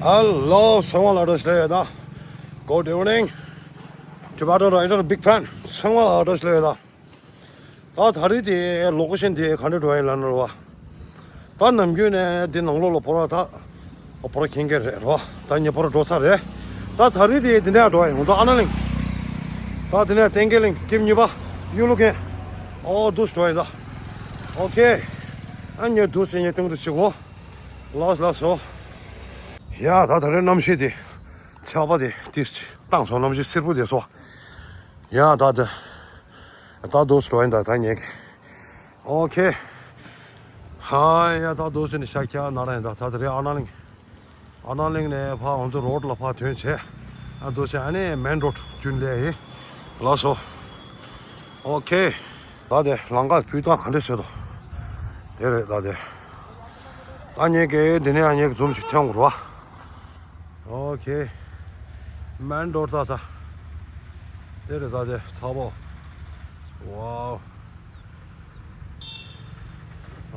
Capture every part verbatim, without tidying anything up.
Hello, ཚང་མ་ལ་བཀྲ་ཤིས་བདེ་ལེགས། Good evening. Tibetan Rider big fan. ཚང་མ་ལ་བཀྲ་ཤིས་བདེ་ལེགས། ད་ད་རེས་དེ་ལོ་ཀེ་ཤན་དེ་ག་འདྲ་འགྲོ་ཡིན་ལབ་ན་རེད་བ། ད་ནམ་རྒྱུན་ནས་འདི་ནང་ལོགས་ལ་ཕོ་ར་ད་ཕོ་ར་མཁྱེན་མཁན་རེད་རེད་བ། ད་ངས་ཕོ་ར་འགྲོ་ཚར་རེད། ད་ད་རེས་དེ་འདི་འདྲ་འགྲོ་ཡིན། འོ་ད་ཨ་ན་གླིང་། ད་དེ་ནས་བསྟན་རྒྱས་གླིང་ཀེམ་གཉིས་པ། གཡུ་ལུ་ཀེམ། ཨོ་འདུག་སེ་འགྲོ་ཡིན་ད། ཨོ་ཁེ། ཨ་ངས་འདུག་སེ་ངས་སྟོན་གྱི་འདུག་བྱེད་གོ། ལགས་ལགས་སོ། ཡ་ད་ད་རེས་གནམ་གཤིས་དེ་ཆར་པ་དེ་དེ་བཏང་སོང་། གནམ་གཤིས་སེར་པོ་དེ་སོ། ཡ་ད་ད་ད་འདུག་སེ་འགྲོ་ཡིན་ད། ད་ངས་ཨོ་ཁེ། ཧ་ཡ་ད་འདུག་སེ་ནི་ཤར་རྒྱག་ན་ར་ཡིན་ད། ད་ད་རེས་ཨ་ན་གླིང་། ཨ་ན་གླིང་ནས་ཕར་ང་ཚོ་རོ་ཌི་ལ་ཕར་ཐོན་བྱས། ཨ་འདུག་སེ་ཨ་ནི་མེན་རོ་ཌི་རྒྱུན་ལས་ཡིན། ལགས་སོ། ཨོ་ཁེ། ད་དེ་ལམ་ཁ་སྤུས་དག་ག་འདྲ་བཟོས་འདུག་དེ་རེད་ད་དེ། ད་ངས་ཀྱི་འདི་ནས་ཡང་ངས་ཀྱི་ཛུམ་ཞིག་འཐེན་དགོས་རེད་བ། ཨོ་ཁེ། མེན་རོ་ཌི་ད་ད། དེ་རེད་ད་དེ་ཚ་པོ། ཝའོ།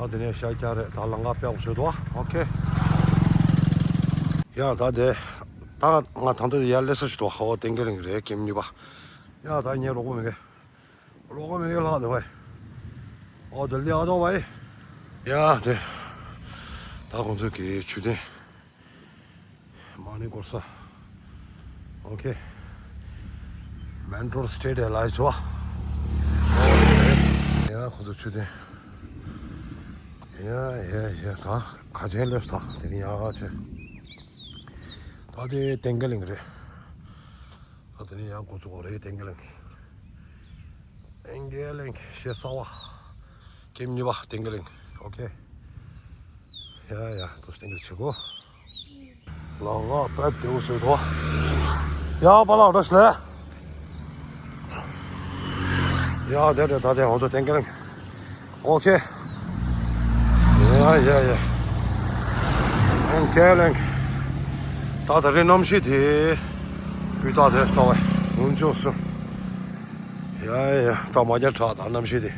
ཨ་དེ་ནས་ཤར་རྒྱག་རེད། ད་ལམ་ཁ་དཔེ་བཟོས་འདུག་བ། ཨོ་ཁེ། ཡ་ད་དེ། ད་ང་ད་ལྟ་ཡར་སླེབས་ས་ཞིག་འདུག་ཧོ་བསྟན་རྒྱས་གླིང་རེད། ཀེམ་གཉིས་པ། ཡ་ད་ངའི་རོགས་པ་མེད་མཁན། རོགས་པ་མེད་མཁན་ལྷག་འདུག་བས། ཨོ་དེ་ལ་ཨ་ཐོ་བས། ཡ་དེ། ད་ཁོང་ཚོ་གི་མཆོད་རྟེན། མ་ཎི་བསྐོར་ས། ཨོ་ཁེ། མེན་རོ་ཌི་སི་ཊེ་ཊི་ལ་ཡི་ཚོ། ཡ་ཁོང་ཚོ་མཆོད་རྟེན། ཡ་ཡ་ཡ་ད་ཁ་ཆེན་སླེབས་ས་དེ་ནི་ཡ་ཆེ། ད་དེ་བསྟན་རྒྱས་གླིང་རེད། ད་དེ་ནས་ཡང་འགོ་ཚུགས་པ་རེད། བསྟན་རྒྱས་གླིང་། བསྟན་རྒྱས་གླིང་ཞེས་གསལ་བ། ཀེམ་གཉིས་པ་བསྟན་རྒྱས་གླིང་། ཨོ་ཁེ། ཡ་ཡ་ཏོ་བསྟན་རྒྱས་ཆུ་གོ། ལ་ལ་པད་དེའུ་སོད་དོ། ཡ་པ་ལགས་བཀྲ་ཤིས་བདེ་ལེགས། ཡ་དེ་རེད་ད་དེ་འོ་ཚོ་བསྟན་རྒྱས་གླིང་། ཨོ་ཁེ། ཡ་ཡ་ཡ། ཨེན་ཁེ་ལེན། ད་ད་རེས་གནམ་གཤིས་དེ། སྤུས་དག་དེ་ལྟ་བས་འུན་ཆུ་སུ། ཡ་ཡ་ད་མ་རྒྱ་དྲག་ད་གནམ་གཤིས་དེ།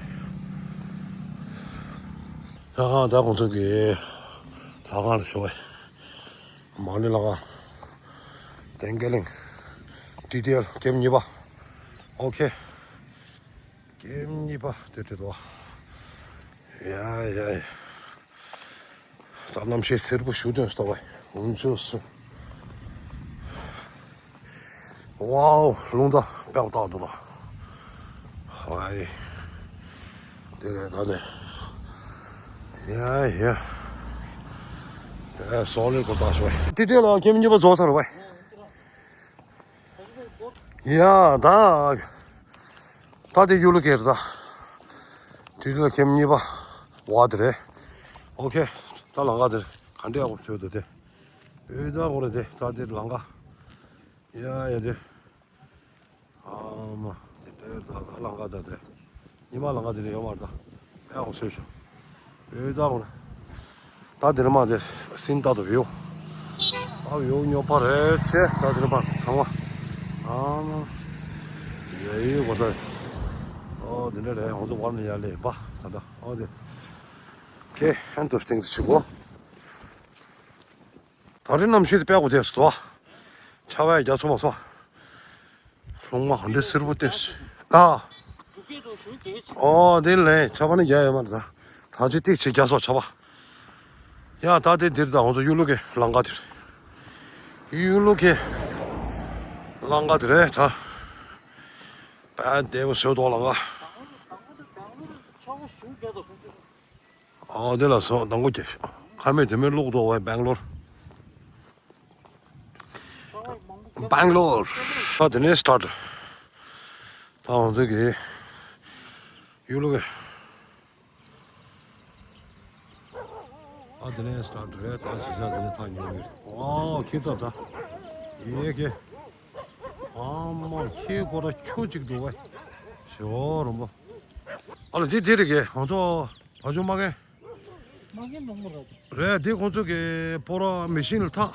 ཡ་ད་ཁོང་ཚོ་གི་ལྷ་ཁང་ལ་ཞོགས་པས། མ་ཎི་ལྷ་ཁང་། བསྟན་རྒྱས་གླིང་། ཏི་ཏི་ཨེལ་ཀེམ་གཉིས་པ། ཨོ་ཁེ། ཀེམ་གཉིས་པ་དེ་དེ་དོ། ཡ་ཡ་ཡ། ད་གནམ་གཤིས་སེར་པོ་ཞུ་དོན་ལྟ་བ་འུན་ཆུ་སུ། ཝའོ་རླུང་རྟ་དཔེ་བཏགས་འདུག་ལ། ཧའི། དེ་རེད་ད་དེ། ཡ་ཡ། ཡ་སོག་ལེ་གོ་ད་ཤོད། ཏི་ཏི་ལ་ཀེམ་གཉིས་པ་རྫོགས་ཚར་བས། ཡ་ད། ད་དེ་གཡུ་ལུ་ཀེར་ད། དུས་ལ་ཁེམ་གཉིས་པ། བ་དེ་རེད། ཨོ་ཁེ། ད་ལང་ཀ་དེ་རེད། ག་འདྲ་ཡག་པོ་བཟོས་འདུག་དེ། ཨོ་ད་གོ་རེད་དེ། ད་དེ་ལང་ཀ། ཡ་ཡ་དེ། ཨ་མ། དེ་འདྲ་ད་ད་ལང་ཀ་ད་དེ། ཉི་མ་ལང་ཀ་དེ་ནས་ཡོད་མ་རེད་ད། ཨེ་ཧོ་སོས་ཤོག་ཨེ་ད་འོ་ན། ད་དེ་ནས་མ་དེ་སིན་ད་དུ་བེའུ། ཨ་བེའུ་ཉོ་པ་རེད་ཆེ། ད་དེ་ནས་མ་ཚང་མ། ཨ་མ། ཡ་ཡི་གོ་ད། ཨོ་དེ་འདྲ་རེད། ཧོ་ཚོ་བར་ནས་ཡ་ལས་པ་ད་ད་ཨོ་དེ། ཁེ་ཧན་དུ་སྟེང་དུ་ཞིག་གོ། ད་རེས་གནམ་གཤིས་དེ་དཔེ་གོ་དེ་སུ་དོ། ཆར་པ་རྒྱག་ཚོ་མ་སོང་། ལྷུང་མ་ག་འདྲ་སེར་པོ་སྟེ། ཨ། ཨོ་དེ་ལས་ཆར་པ་ནི་རྒྱག་ཡོད་མ་རེད་ད། ད་ཅི་ཏིག་ཅིག་རྒྱག་སོང་ཆར་པ། ཡ་ད་དེ་འདིར་ད་ང་ཚོ་གཡུ་ལུ་ཀེ་ལང་ཀ་དེར། གཡུ་ལུ་ཀེ་ལང་ཀ་དེ་རེད་ད། དཔེ་བདེ་པོ་བཟོས་འདུག་ལང་ཀ། ཨོ་དེ་ལ་སོང་དང་པོ་ཀྱི་ཁ་མེད་དེ་མེད་ལུག་འདུག་བས་སྦེང་ལོར། སྦེང་ལོར། ཨ་དེ་ནས་སི་ཊར་ཊི། ད་འོ་དེ་གི་གཡུ་ལུ་ཀེ། ཨ་དེ་ནས་སི་ཊར་ཊི་རེད། ད་ཞི་ཞག་དེ་ནས་ཐག་ཉེ་ནས། ཨོ་ཁྱི་ད་ད། ཡེ་ཀེ། ཨ་མ་ཁྱི་ཁོ་ར་ཁྱུ་གཅིག་འདུག་བས། ཞོ་རོམ་པ། ཨ་ལ་འདི་འདི་རེད་གེ་ང་ཚོ་བ་ཅུ་མ་གན། མ་གན་ནང་མོ་ར་དེ། རེད་དེ་ཁོང་ཚོ་གི་སྤོ་ར་མེ་ཤིན་ལ་ཐག་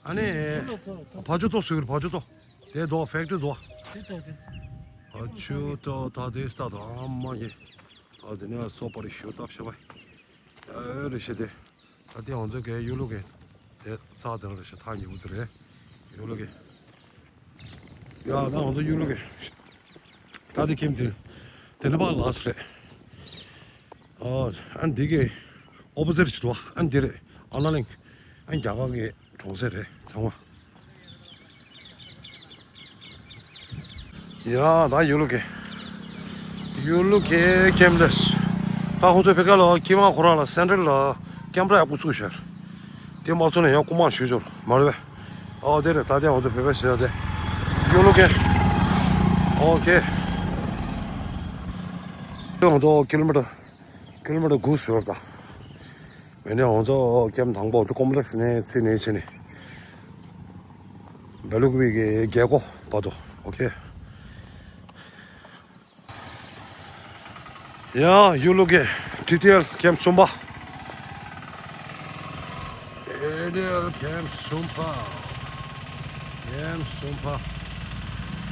ཨ་ནི། དེ་ལ་ཚོ་ཐག་བ་ཅུ་ཏོ་ཟེར་བ་ཅུ་ཏོ། དེ་དོ་ཕེག་ཊི་རི་དོ། དེ་ལྟ་དེ། བ་ཅུ་ཏོ་ད་དེ་སྟ་དོ་ཨ་མ་གི། ཨ་དེ་ནས་སོ་པ་རི་ཤོ་ཏབ་ཤ་བ། ཨ་རི་ཤེ་དེ། ད་དེ་ང་ཚོ་གི་གཡུ་ལུ་གི། དེ། ཚ་དེ་རེད་ཤག་ཐག་ཉེ་པོ་དེ་རེད། ཡོ་ལོ་གེ། ཡ་ད་ང་ཚོ་ཡོ་ལོ་གེ། ད་དེ་ཁེམ་དེ། དེ་ནི་པ་ལགས་རེད། ཨ་ཨ་འདི་གི་ཨོ་པོ་ཟེར་ཅིག་འདུག་ཨ་འདི་རེད། ཨ་ན་ལིང་། ཨ་རྒྱ་གར་གི་གྲོང་གསེབ་རེད་ཚང་མ། ཡ་ད་ཡོ་ལོ་གེ། ཡོ་ལོ་གེ་ཁེམ་དེ། ད་ཁོང་ཚོའི་ཕེ་ཀ་ལ་ཁྱི་མ་ཁོ་རང་ལ་སེན་ཊར་ལ་ཀེམ་ར་ཡག་པོ་བཙུགས་ཤར། དེ་མ་བཙུགས་ན་ཡང་རྐུ་མ་ཞུ་ཆོག་མ་རེད་པས། ཨོ་དེ་རེད། ད་དེ་ང་ཚོ་བོད་པའི་ཟེར་ཡ་དེ། ཡོ་ལོ་གེ། ཨོ་ཁེ། དེ་ང་ཚོ་ཀི་ལོ་མི་ཊར། ཀི་ལོ་མི་ཊར་དགུ་ཟོར་དང་། མེ་ནས་ང་ཚོ་ཀེམ་དང་པོ་ཚོ་ཀོམ་པ་ལེགས་ནས་ཚེ་ནས་ཚེ་ནས། བེ་ལུག་བི་གི་རྒྱལ་སྒོ་བར་དུ། ཨོ་ཁེ། ཡ་ཡོ་ལོ་གེ། ཊི་ཊི་ཨེལ་ཀེམ་གསུམ་པ། ཊི་ཊི་ཨེལ་ཀེམ་གསུམ་པ། ཀེམ་གསུམ་པ།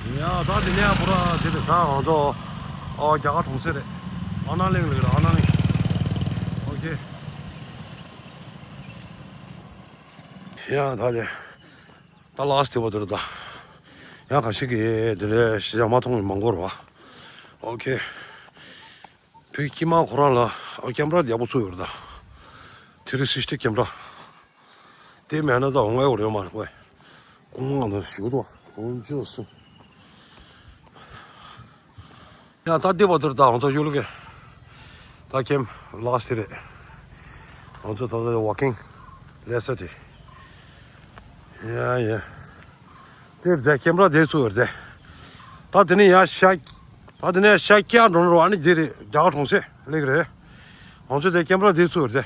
ཡ་ད་དེ་ནས་པུ་ར་དེ་དེ་ད་ང་ཚོ། ཨོ་རྒྱ་གར་གྲོང་གསེབ་རེད། ཨ་ན་ལིང་ལ་རེད། ཨ་ན་ལིང་། ཨོ་ཁེ། ཡ་ད་དེ། ད་ལགས་དེ་བ་དེར་ད། ཡང་གང་ཞིག་གི་དེ་ལས་ཞེ་དྲག་མ་མཐོང་བའི་མང་པོ་རེད་བ། ཨོ་ཁེ། བོད་ཀྱི་དམག་ཁོ་རང་ལ་ཨོ་ཀེམ་ར་ཡག་པོ་བཙུགས་ཡོད་རེད་ད། ཐི་རི་སིག་སི་ཊི་ཀེམ་ར། དེ་མེད་ན་ད་འོང་ཡག་རེད་མ་རེད་བས། ཀོང་མ་ནང་ཞིག་འདུག་ཀོང་ཅོ་སུ། ཡང་ད་འདི་བ་དུར་ད་ང་ཚོ་ཡུལ་གི། ད་ཀེམ་ལགས་སི་རེད། ང་ཚོ་ད་ད་ཝོག་ཀིང་ལས་ས་དེ། ཡ་ཡ། དེར་ད་ཀེམ་ར་དེ་ཚུར་དེ། ད་དེ་ནས་ཡ་ཤ། ད་དེ་ནས་ཤ་སྐྱ་འགྲོ་རོགས། ཨ་ནི་དེ་རེད། རྒྱ་གར་གྲོང་གསེབ་ལེགས་རེད། ང་ཚོ་དེ་ཀེམ་ར་དེ་ཚུར་དེ།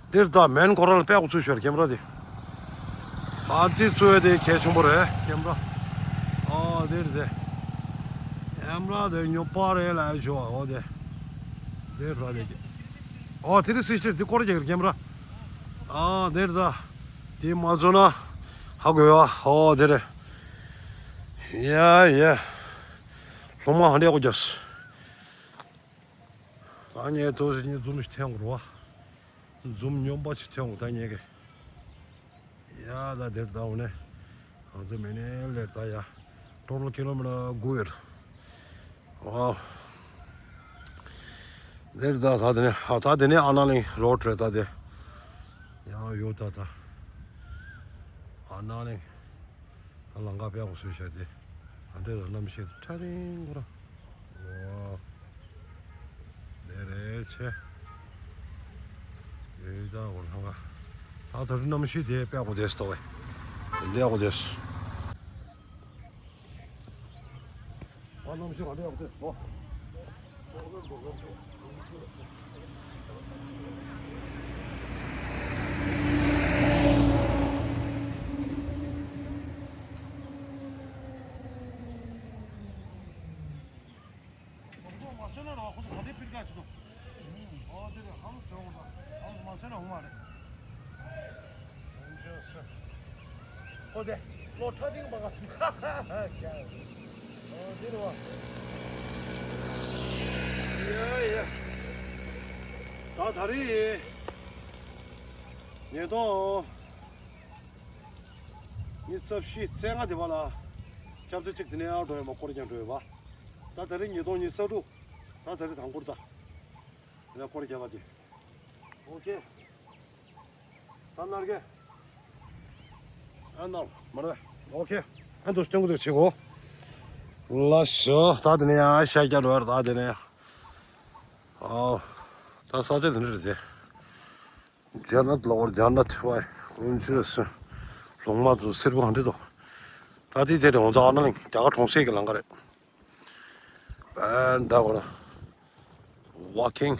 འདིར་ད་མེན་ཁོ་རང་ལ་དཔེ་ཁོ་ཚོས་ཤོར་ཀེམ་ར་དེ། ཨ་དེ་ཚོས་དེ་གལ་ཆེན་པོ་རེད་ཀེམ་ར། ཨ་འདིར་དེ། ཀེམ་ར་དེ་ཉོ་པ་རེད་ལ་ཞོ་འོ་དེ། འདིར་ད་དེ་གི། ཨོ་དེ་དེ་སི་སི་ཊི་དེ་སྐོར་རྒྱག་ཀེམ་ར། ཨ་འདིར་ད། དེ་མ་བཟོ་ན་ཧ་གོ་ཡ། ཨོ་དེ་རེད། ཡ་ཡ། སློང་མ་ཧ་འདྲེ་གོ་རྒྱབ། ད་ངས་ཏོག་ཙམ་ཉིད་འཛུམ་ཞིག་འཐེན་དགོས་རེད་བ། འཛུམ་སྨྱོན་པ་ཞིག་འཐེན་དགོས་ད་ངས་ཀྱི། ཡ་ད་དེར་ད་འོ་ནས། ང་ཚོ་མེ་ནས་ལེར་ད་ཡ། ཊོ་ཊལ་ཀི་ལོ་མི་ཊར་དགུ་ཡོད། ཝའོ། དེར་ད་ད་དེ་ནས་ཨ་ད་དེ་ནས་ཨ་ན་ལིང་རོ་ཌི་རེད་ད་དེ། ཡང་ཡོད་ད་ད། ཨ་ན་ལིང་། ད་ལམ་ཁ་དཔེ་ཡག་པོ་བཟོས་བཞག་སྟེ། ཨ་འདྲས་ལ་གནམ་གཤིས་ཁྲ་ཐིང་ཁོ་ར། ཝ། ལེ་རེ་ཆེ། ཡོད་ད་གོ་ལམ་ཁ། ད་ད་རུ་གནམ་གཤིས་དེ་དཔེ་ཡག་པོ་བསྡད་སོང་བས། དེ་འདྲས་ཡག་པོ་བསྡད་སོང་། ཨ་གནམ་གཤིས་ག་འདྲས་ཡག་པོ་བསྡད་སོང་། མ་སོན་ན་ར་བ་ཁོ་ཚོ་ག་འདྲའི་པིར་ཀ་བྱེད་དོ། ཨོ་དེ་རེད། ཧམ་ཟེར་འོང་ད། ཧམ་མ་སོན་ན་འོང་མ་རེད། ཁོ་དེ་ལོ་ཁྲ་ཐིང་མ་ག་ཚིག་ཨོ་དེ་རེད་བ། ཡ་ཡ། ད་ད་རེས་ཉིས་སྟོང་ཉི་ཤུ་རྩ་བཞི་རྩ་ལྔ་དེ་བ་ལ་སྐྱབས་བཅོལ་གཅིག་དེ་ནས་ཨ་འགྲོ་ཡོད་མ། སྐོར་རྒྱག་འགྲོ་ཡོད་པ། ད་ད་རེས་ཉིས་སྟོང་ཉི་ཤུ་རྩ་དྲུག་ད་ད་རེས་དང་པོར་ད་རེས་སྐོར་རྒྱག་པ་དེ། ཨོ་ཁེ། ད་ནར་གེ། ཨ་ནར་མ་རེད། ཨོ་ཁེ། ཨ་འདུག་སྟོན་གི་འདུག་བྱེད་གོ། ལ་ཤོ་ད་དེ་ནས་ཡ་ཤ་རྒྱག་འགྲོ་ཡ། ད་དེ་ནས་ཡ། ཨོ། ད་ས་ཆ་དེ་འདྲ་རེད་དེ། ཇ་ནད་ལོག་པར་ཇ་ནད་ཐི་བའི་ཀུན་ཆུ་སུ། ལོང་མ་ཚོ་སེར་པོ་གང་འདྲ་འདུག་ད་དེ་དེ་རེད། འོ་ད་ཨ་ན་ལིང་རྒྱ་གར་གྲོང་གསེབ་ཀྱི་ལམ་ཁ་རེད། པན་ད་གོ་ལ། ཝོག་ཀིང་།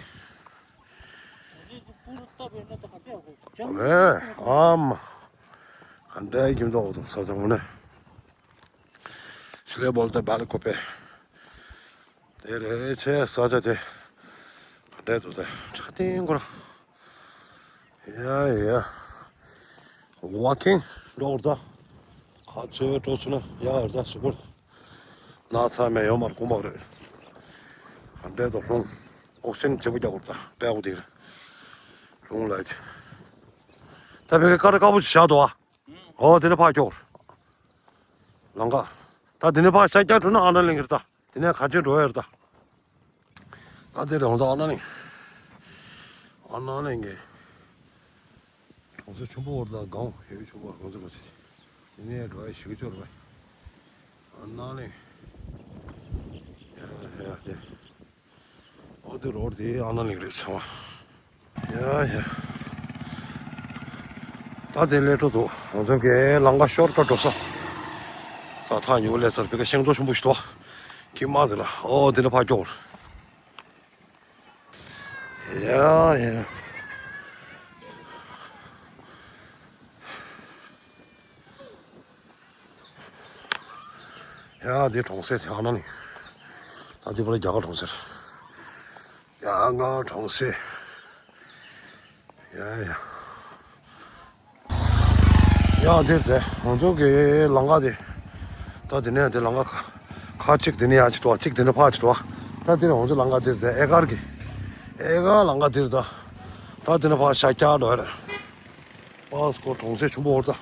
རེད་ཨམ། ག་འདྲའི་ཁྱིམ་ཚང་འོ་ད་ས་ཆ་འོ་ནས། ཤི་ལེ་བོལ་ཏེ་བལ་ཀོ་པེ། དེ་རེད་ཆེ་ས་ཆ་དེ། ག་འདྲའི་འདུག་ད་ཁྲ་ཐིང་ཁོ་ར། ཡ་ཡ། ཝོག་ཀིང་འགྲོ་བར་ད། ཁ་ཚོས་འགྲོ་ཚུལ་ན་ཡ་བར་ད་སུ་བར། ན་ཚ་མེད་ཡོད་མར་གོམ་པ་རེད། ག་འདྲའི་འདུག་ལྷུང་། ཨོག་སི་ཇན་བརྗེ་པོ་རྒྱག་དགོས་ད་དཔེ་ཡག་པོ་དེ་རེད། ལྷུང་ལ་ཡ། ད་བེ་ཀ་ཀ་ར་དཀར་པོ་ཅིག་བཞག་འདུག་ཨ། ཨོ་དེ་ནས་ཕར་ཀྱོག་ལམ་ཁ། ད་དེ་ནས་ཕར་ཤར་རྒྱག་འགྲོ་ན་ཨ་ན་གླིང་གི་རེད་ད། དེ་ནས་ག་ཚོད་འགྲོ་ཡ་རེད་ད། ད་དེ་རེད་འོང་ད་ཨ་ན་གླིང་། ཨ་ན་གླིང་གི་གྲོང་གསེབ་ཆེན་པོ་བར་དང་སྒང་ཡོད་ཆེན་པོ་གྲོང་གསེབ་མ་ཚད། དེ་ནས་འགྲོ་ཡ་ཞིག་ཅོར་བས། ཨ་ན་གླིང་། ཡ་ཡ་དེ། ཨོ་དེ་རོར་དེ་ཨ་ན་གླིང་རེད་ཚང་མ། ཡ་ཡ། ད་དེ་ལས་འཕྲོ་འདུག་ང་ཚོ་གི་ལམ་ཁ་ཤོར་ཀ་འགྲོ་ས། ད་ཐག་ཉེ་བོ་སླེབས་ཚར་བི་ཀ་ཤིང་ཏོག་ཆེན་པོ་ཞིག་འདུག་ཁྱི་མ་དེ་ལ་ཨོ་དེ་ལ་ཕར་ཀྱོག་ཡ་ཡ། ཡ་འདི་གྲོང་གསེབ་དེ་ཨ་ན་ནི། ད་འདི་པར་རྒྱ་གར་གྲོང་གསེབ། རྒྱ་གར་གྲོང་གསེབ། ཡ་ཡ། ཡ་འདིར་དེ་ང་ཚོ་གི་ལམ་ཁ་དེ། ད་དེ་ནས་དེ་ལམ་ཁ་ཁ་གཅིག་དེ་ནས་ཡ་གཅིག་འདུག་གཅིག་དེ་ནས་ཕ་གཅིག་འདུག་ད་དེ་ནས་ང་ཚོ་ལམ་ཁ་འདིར་དེ་ཨེ་ཀར་གི། ཨེ་ཀར་ལམ་ཁ་འདིར་ད། ད་དེ་ནས་ཕ་ཤ་རྒྱག་འགྲོ་ཡ་རེད། པཱ་སི་ཀོ་གྲོང་གསེབ་ཆུང་པོ་འོར་ད།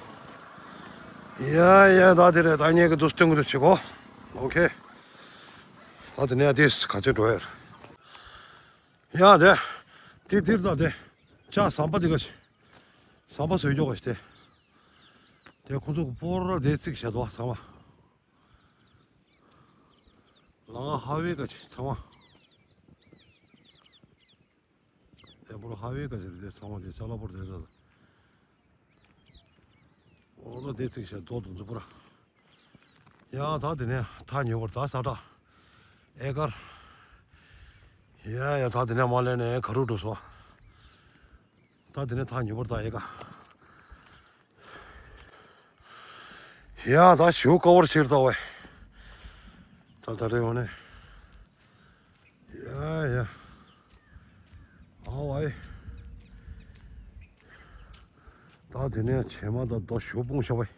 ཡ་ཡ་ད་དེ་རེད་ད་ངས་གི་དུས་སྟོན་གི་དུས་བྱེད་གོ། ཨོ་ཁེ། ད་དེ་ནས་དེ་ག་ཚོད་འགྲོ་ཡ་རེད། ཡ་དེ། དེ་དེར་ད་དེ། ཅག་ཟམ་པ་དེ་ག་ཞིག་ཟམ་པ་བཟོས་ཀྱོག་ག་ཞིག་དེ། དེ་ཁོ་ཚོ་གི་སྤོར་ར་དེ་ཚིག་བྱས་དོ་ཚང་མ། ལང་ཧ་བེ་ག་ཞིག་ཚང་མ། དེ་པོར་ཧ་བེ་ག་ཟེར་དེ་ཚང་མ་དེ་ཅ་ལག་པོར་དེ་ཟེར། འོ་ལོ་དེ་ཚིག་བྱས་རྡོ་དུ་འཛུགས་པོ་ར། ཡང་ད་དེ་ནས་ཐག་ཉེ་བར་ད་ས་བྲག་ཨེ་ཀར། ཡ་ཡ་ད་དེ་ནས་མ་ལེན་ནས་ག་རུ་འགྲོ་སོ། ད་དེ་ནས་ཐག་ཉེ་བར་ད་ཨེ་ཀ། ཡ་ད་ཞུ་ཀ་བར་ཕྱིར་ད་བས། ད་ད་རེ་འོ་ནས། ཡ་ཡ། ཨ་ཝའི། ད་དེ་ནས་བྱེ་མ་ད་རྡོ་ཞུ་སྤུངས་ཤ་བའི།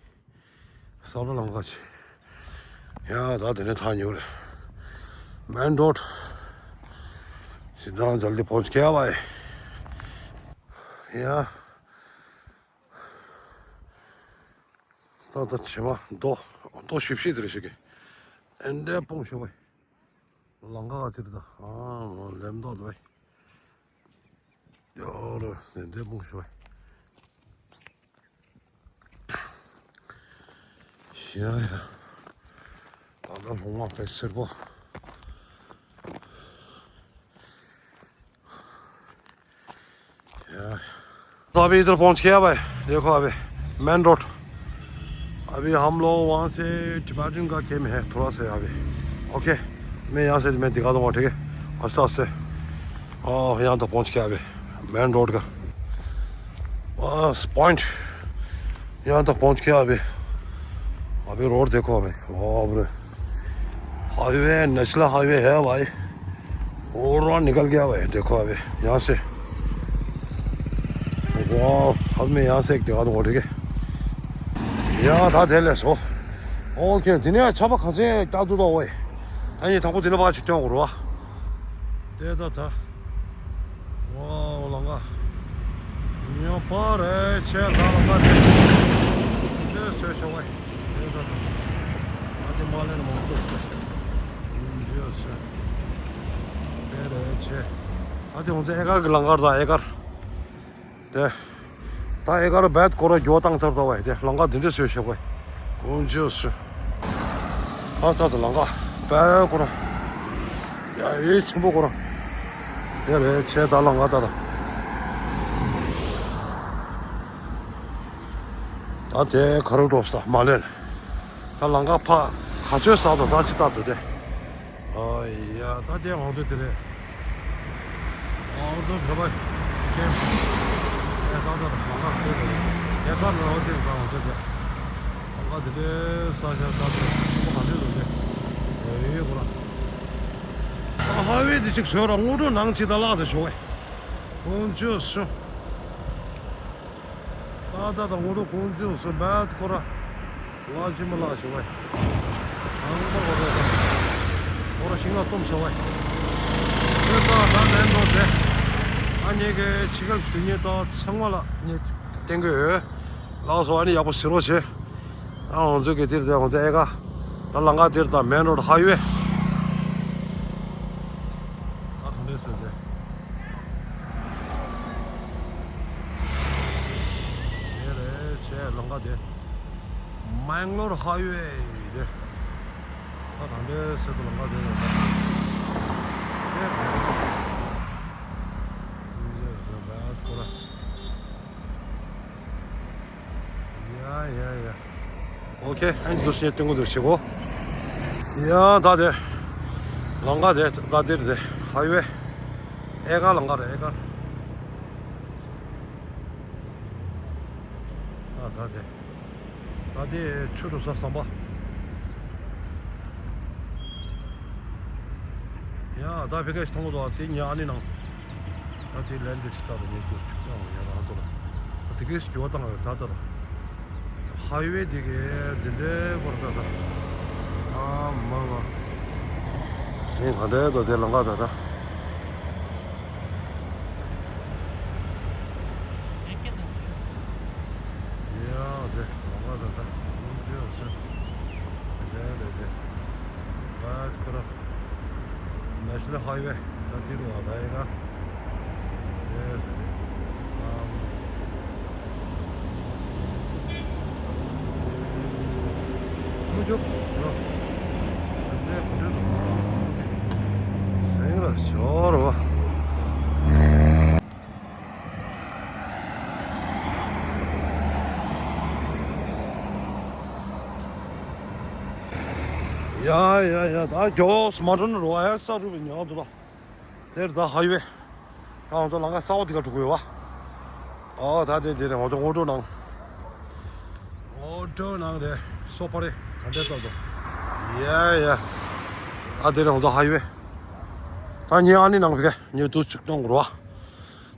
ས་ལ་ལང་ཀ་ཆེ། ཡ་ད་དེ་ནས་ཐག་ཉེ་བ་རེད། མེན་རོཌ། ཞི་འདྲ་མཇལ་དེ་ཕོན་སྐྱེ་བའི། ཡ། ད་ད་བྱེ་མ་རྡོ། རྡོ་ཞིབ་ཞིབ་དེ་རེད་ཤག་གི། ཨེ་འདྲའི་སྤུངས་ཤ་བའི། ལང་ཀ་ཚིར་ད། ཨ་མ་ལེམ་མདོག་དུ་བས། ཡོ་རོ་ཟེར་འདྲའི་སྤུངས་ཤོག་བས། ཡ་ཡ། ད་ལྟ་ལྷུང་བ་དཔེ་སེར་པོ། तो अभी इधर पहुंच गया भाई। देखो अभी मेन रोड। अभी हम लोग वहाँ से टिबेटन का कैंप है थोड़ा सा अभी। ओके। मैं यहाँ से मैं दिखा दूंगा ठीक है। आस्ते आस्ते। और यहाँ तक पहुंच गया अभी। मेन रोड का बस पॉइंट। यहाँ तक पहुंच गया अभी। अभी रोड देखो अभी। बाप रे। हाईवे नेशनल हाईवे है भाई। और वहाँ निकल गया भाई। देखो अभी यहाँ से। वाह, अब मैं यहाँ से एक दिखा दूंगा ठीक है। यहाँ था ढेले सो। ओके, दिने अच्छा बा खसे क्या दूधा हुआ है। अरे थको दिने बा छिट्टो करो। དེ་ད་ད། ཝའོ་ལང་ཀ། ཉོ་པ་རེད་ཆེ་ལ་ལ་ཀ་དེ། དེ་སོས་ཤོ་བའི། དེ་ད་ད། ད་དེ་མ་ལེན་མང་པོ་སོས། ཡིན་རྒྱུ་སོས། དེ་རེད་ཆེ། ད་དེ་ཧོང་ཚེ་ཨེ་ཀར་གི་ལང་ཀར་ད་ཨེ་ཀར། དེ། ད་ཨེ་ཀར་བད་སྐོར་ར་རྒྱོ་བཏང་ཚར་ཚར་བ་དེ་ལང་ཀ་འདི་འདྲ་བཟོས་བཞག་པ། ཀུན་སྤྱོད་སུ། ཨ་ད་ད་ལང་ཀ་བད་སྐོར་ར། ཡ་ཡེ་ཆེན་པོ་སྐོར་ར། དེ་རེད་ཆེ་ད་ལང་ཀ་ད་ད། ད་དེ་ཁ་རུ་འགྲོ་ས་མ་ལེན། ད་ལང་ཀ་ཕ་ག་ཚོད་ས་དང་ད་ཅི་ད་དུ་དེ། ཨ་ཡ་ད་དེ་འོང་དུས་དེ་རེད། ཨ་འོང་དུས་བོད་པ་ཁྱེད་ཨེ་ད་ད་ད་ལང་ཀ་ཁྱེད་རེད། ཨེ་ད་ནོར་འོང་དེ་ད་འོང་དུས་དེ་ལང་ཀ་དེ་དེ་ས་ཆ་ས་ཆ་ཁོ་ག་ཚོད་འདུག་དེ་ཡོད་ཡོད་གོ་ལ། ད་ཧ་བེ་དེ་ཅིག་བཟོས་ར་དངོས་གྲུབ་ནང་ཅི་ད་ལག་ཟེར་ཞོག་བས། ཀུན་སྤྱོད་སུ། ད་ད་ད་ངོ་རུ་ཀུན་སྤྱོད་སུ་བད་སྐོར་ར། ལ་ཅི་མ་ལ་ཞུ་བས། ཨང་པ་གོ་རེ་ད། ཁོ་ར་ཤིང་ལ་སྟོམ་ཞུ་བས། དེ་ད་ད་ལན་འགྲོ་དེ། ཨ་ཉེ་གེ་ཕྱི་གལ་ཞུ་ཉེ་ད་ཚང་མ་ལ་ཉེ་བསྟན་གི་ཡོད། ལགས་སོ། ཨ་ནི་ཡག་པོ་ཟེར་རོགས་བྱེད། ཨ་ང་ཚོ་གི་འདིར་དེ་ང་ཚོ་ཨེ་ཀ་ད་ལམ་ཁ་འདིར་དང་མེན་རོ་ཌི་ཧའི་ཝེ། ཨ་གང་འདྲས་ཟེར་ཟེར། དེ་རེད་བྱས་ལམ་ཁ་དེ། མེང་ལོར་ཧའི་ཝེ་རེད། ད་གང་འདྲས་ཟེར་དུ་ལམ་ཁ་དེ་རེད་ད། དེ་རེད། ཁོ་ར། ཡ་ཡ་ཡ། ཨོ་ཁེ། ཨ་ནི་འདུག་སེ་སྟོན་གོ་འདུག་བྱེད་གོ། ཡ་ད་དེ། ལམ་ཁ་དེ་ད་དེར་དེ་ཧའི་ཝེ། ཨེ་ཀ་ལམ་ཁ་རེད་ཨེ་ཀ། ཨ་ད་དེ། ད་དེ་ཆུ་འགྲོ་ས་ཟམ་པ། ཡ་ད་ཕི་ཀ་ཞིག་མཐོང་གོ་འདུག་དེ་ཉ་ཨ་ནི་ནང་། ད་དེ་ལན་དེ་ཅིག་ལྟ་རུ་ངས་ཀྱོ་ཅིག་བཏང་བ་ཡ་རང་ཚོ་ལ། ད་དེ་གས་སྐྱོ་བཏང་བའི་ད་ལྟ་ལ། ཧའི་ཝེ་དེ་གས་དེ་འདྲའི་བར་ད་ད། ཨ་མ་མ། དེ་ག་འདྲའི་ད་དེ་ལམ་ཁ་ད་ད། ཡ་དེ་ལམ་ཁ་ད་ད། ལུང་ཅི་ཡོད་སེ། དེ་འདྲའི་རེད་དེ། ད་ཁོ་ར། National Highway ད་དེ་རུ་བ་ད་ཡིན་ན། མུ་ཅོག་ར། དེ་ག་འདྲ་རུ་བ། སེང་ར་ཞོར་བ། ཡ་ཡ་ཡ། ད་མགྱོགས་མ་འགྲོ་ན་རོ་ཨ་ས་རུ་བའི་ཉག་འདུག་ལ། དེར་ད་ཧའི་ཝེ། ད་ང་ཚོ་ལམ་ཁ་གསར་པ་དེ་ག་འགྲོ་གི་ཡོད་བ། ཨོ་ད་དེ་དེ་རེད། ང་ཚོ་ཨོ་ཊོ་ནང་། ཨོ་ཊོ་ནང་རེད། སོ་པ་རེད། ག་འདྲས་ལྟ་འདུག་ཡ་ཡ། ཨ་དེ་རེད་ང་ཚོ་ཧའི་ཝེ། ད་ངས་ཨ་ནི་ནང་བི་ག་ངས་དུ་ཅིག་གཏོང་དགོས་ར།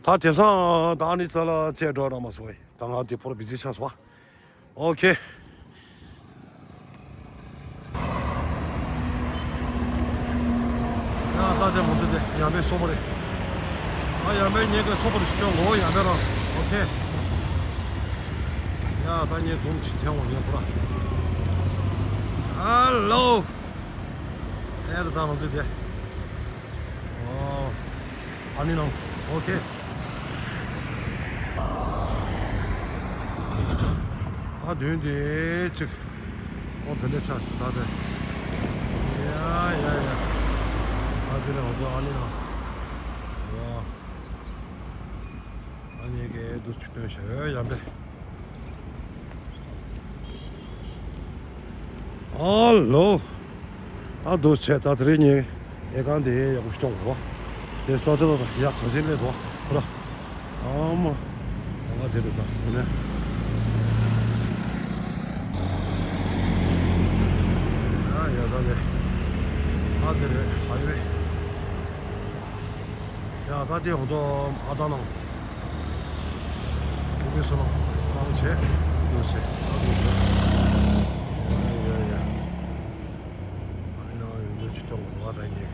ད་དེང་སང་ད་ཨ་ནི་ཙ་ལ་ཅེ་འགྲོ་ར་མ་སོང་བས། ད་ང་དེ་ཕོར་བི་ཟི་ཆགས་སོང་བ། ཨོ་ཁེ། ཡ་ད་དེ་མོ་དེ་དེ་ཡང་པའི་སོ་པ་རེད། ཨ་ཡང་པའི་ཉེ་གི་སོ་པ་རེད་ཤོག་ངོ་ཡང་པའི་རང་། ཨོ་ཁེ། ཡ་ད་ངས་འཛུམ་ཅིག་ཐེངས་འོང་ངས་ཁོ་ར། ཧ་ལོ། ཨེ་རེད་ད་མོ་དེ་དེ། ཨོ། ཨ་ནི་ནང་། ཨོ་ཁེ། ཨ་དོན་དེ་ཅིག་ཨོ་དེ་འདྲ་ཆགས་སོང་ད་དེ། ཡ་ཡ་ཡ། ཨ་དེ་ནས་ཨོ་ཨ་ནི་ནང་། ཨོ། ཨ་ནི་གེ་དུ་ཆུ་སྟོན་ཞེ་ཡོད་ཡ་འབད། ཨ་ལོ། ཨ་དུ་ཆེ་ད་དེ་རིང་ངས་ཨེ་ཀ་འདི་ཡག་པོ་ཞིག་གཏོང་དགོས། དེ་ས་ཆ་ད་ཡག་ག་ཚོད་སླེབས་འདུག་ཁོ་ར། ཨ་མ། ཨ་དེ་རེད་ད་དེ་ནས། ཨ་ཡ་ད་དེ། ཨ་དེ་རེད་ཧའི་ཝེ། ཡ་ད་དེ་ཧོང་ཏོ་ཨ་ད་ནང་། ཨུ་པེ་སོ་ནང་ནང་བྱས། ཨུ་བྱས་ཨ་ཨུ་བྱས། ཡ་ཡ་ཡ། ཨ་ནི་ནང་ཡོང་རྒྱུ་ཅི་གཏོང་དགོས་བ་ད་ངས་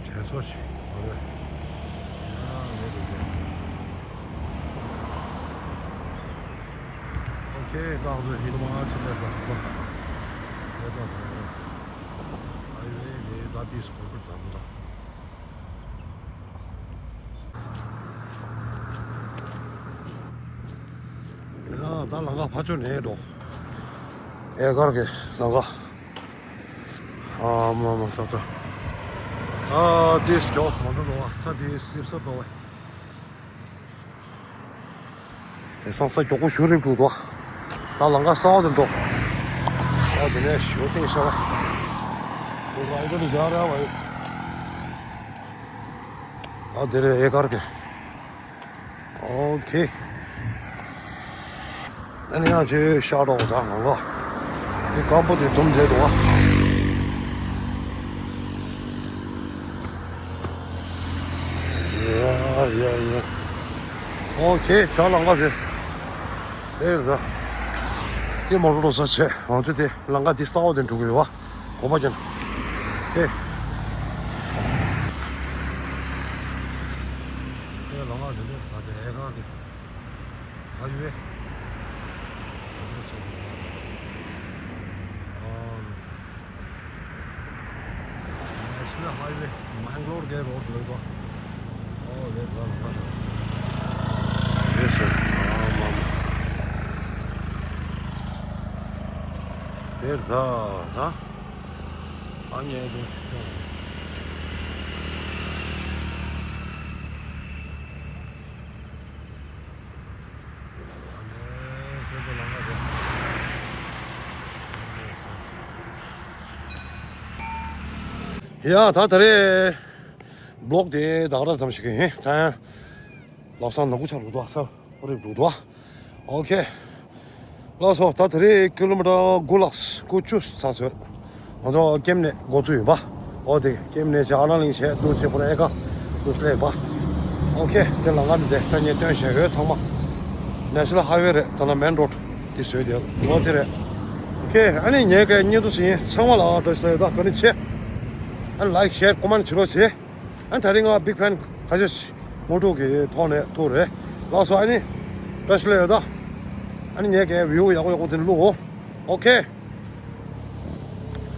དྲན་གསོ་ཞིག་མ་རེད། ཡ་ངས་རེད་དེ། ཨོ་ཁེ་ད་ང་ཚོ་ཧི་མ་ཅལ་ལ་ས་ཧི་མ་ལ་ཡ་ད་ད་ཧའི་ཝེ་ནས་ད་ཏིས་གོང་གི་ད་ད། ཡ་ད་ལམ་ཁ་ཕར་ཕྱོགས་ནས་འགྲོ། ཨེ་གར་གི་ལམ་ཁ། ཨ་མ་མ་ད་ད། ཨ་དེ་སྐྱོ་མ་འགྲོ་རོ་ས་དེ་སིབ་ས་ཚོ་བས། དེང་སང་ས་མགྱོགས་པོ་ཞུ་རིབ་འགྲོ་དོ། ད་ལམ་ཁ་གསར་བ་དེ་འགྲོ། ཨ་དེ་ནས་ཞུ་ཏེ་ཤ་བ། ཨ་དེ་རེད་ཨེ་གར་གི། ཨོ་ཁེ། ཨ་ནི་ཡང་ཅེ་ཤ་རོགས་ད་ང་ལོ། དེ་སྐམ་པོ་དེ་དུམ་བསྡད་འདུག་ཨ། ཡ་ཡ་ཡ། ཨོ་ཁེ་ད་ལམ་ཁ་དེ། དེ་རེད་ད། དེ་མོ་རོ་ས་ཆེ་ང་ཚོ་དེ་ལམ་ཁ་དེ་གསར་བ་དེ་འགྲོ་གི་ཡོད་བ། གོམ་པ་ཅན། ཧེ། ཧེ་ལོ་ང་ཟེར་ནས་ད་དེ་ཧེ་གང་གི། ཨ་ཡུ་ཝེ། Highway, Mangalore के road ले दो। ओ, ले दो, ले दो। ये सर, हाँ, मामा। फिर था, था। हाँ, ये दो। ཡ་ད་ད་རེས་བི་ལོག་དེ་ད་ག་རང་ཙམ་ཞིག་ཡིན། ད་ཡང་ལམ་སང་ནག་པོ་ཆགས་འགྲོ་འདུག་ས་རིབ་འགྲོ་འདུག་ཨོ་ཁེ། ལགས་སོ། ད་ད་རེས་ཀི་ལོ་མི་ཊར་དགུ་ལྷག་དགུ་བཅུ་ཚར་སོང་། ང་ཚོ་ཀེམ་ནས་འགོ་བཙུགས་ཡིན་པ། ཨོ་དེ་ཀེམ་ནས་བྱས་ཨ་ན་གླིང་བྱས་འདུག་སེ་པོ་ར་ཨེ་ཀ་འདུག་སླེབས་པ། ཨོ་ཁེ། དེ་ལ་ང་ནི་དེ་ད་ངས་སྟོན་བྱས་ཡོད། ཚང་མ་National Highway རེད། ད་ལ་main road དེ་བཟོས་དེ་ཨོ་དེ་རེད། ཨོ་ཁེ། ཨ་ནི་ངས་གའི་བརྙན་ཐུང་ཟིན་ཚང་མ་ལ་བཀྲ་ཤིས་ལ་ཡོད། ད་ག་ནི་ཆེ་ཨ་ནི་like share comment བྱེད་རོགས་བྱེད། ཨ་ནི་ད་རིང་ང་big fan ཁ་ཤས་ཤིག་ངོ་སྤྲོད་ཀྱི་ཐོག་ནས་ཐུག་རེད། ལགས་སོ། ཨ་ནི་བཀྲ་ཤིས་ལ་ཡོད་ད། ཨ་ནི་ངས་གའི་view ཡག་པོ་ཡག་པོ་དེ་བླུག་འོ། ཨོ་ཁེ།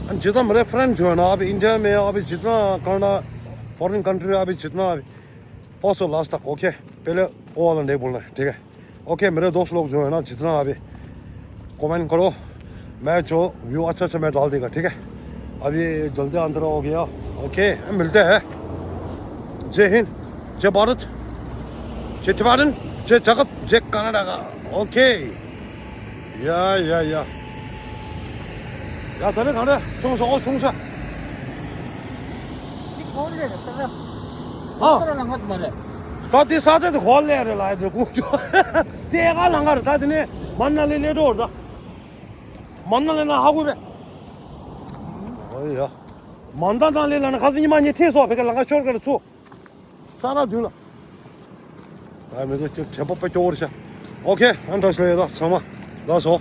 ཨ་ནི་ཇི་ལྟར་མི་རེ་friend བྱུང་ན་ཨ་བི་India में अभी जितना करना foreign country अभी जितना अभी पोस्ट लास्ट तक ओके पहले वो वाला नहीं बोलना है ठीक है। ओके मेरे दोस्त लोग जो है ना जितना अभी कमेंट करो। मैं जो व्यू अच्छा अच्छा मैं डाल देगा ठीक है। अभी जल्दी अंदर हो गया। ओके मिलते हैं। जय हिंद, जय भारत, जय तिब्बतन, जय जगत, जय कर्नाटका। ओके। या या या। ཡ་ད་ནི་གང་རེད། ཆུང་ས་ཨོ་ཆུང་ས། འདི་གོ་ལེ་རེད་ས་ར། ཨ། ས་ར་ལ་ང་ཚོ་མ་རེད། ད་འདི་ས་ཆ་དེ་གོ་ལེ་རེད་ལ་ཡ་དེ་ཀུང་ཅོ། དེ་ག་ལ་ང་རེད། ད་དེ་ནས་མན་ན་ལི་ལེ་འགྲོ་རེད་ད། མན་ན་ལི་ན་ཧ་གོ་བས། ཨོ་ཡ། མན་ད་ན་ལི་ལ་ན་ཁ་སི་ཉི་མ་ཉི་ཁྲི་སོ་བེ་ག་ལ་ང་ཤོར་ག་རེད་ཚུ། ས་ར་དུས་ལ། ད་མི་ཚོ་ཁྱེད་དྲན་པ་དཔེ་སྐྱོ་བོར་ཤ། ཨོ་ཁེ། ཨ་འདྲ་ཞིག་ལ་ཡོད་ད་ཚང་མ། ལགས་སོ།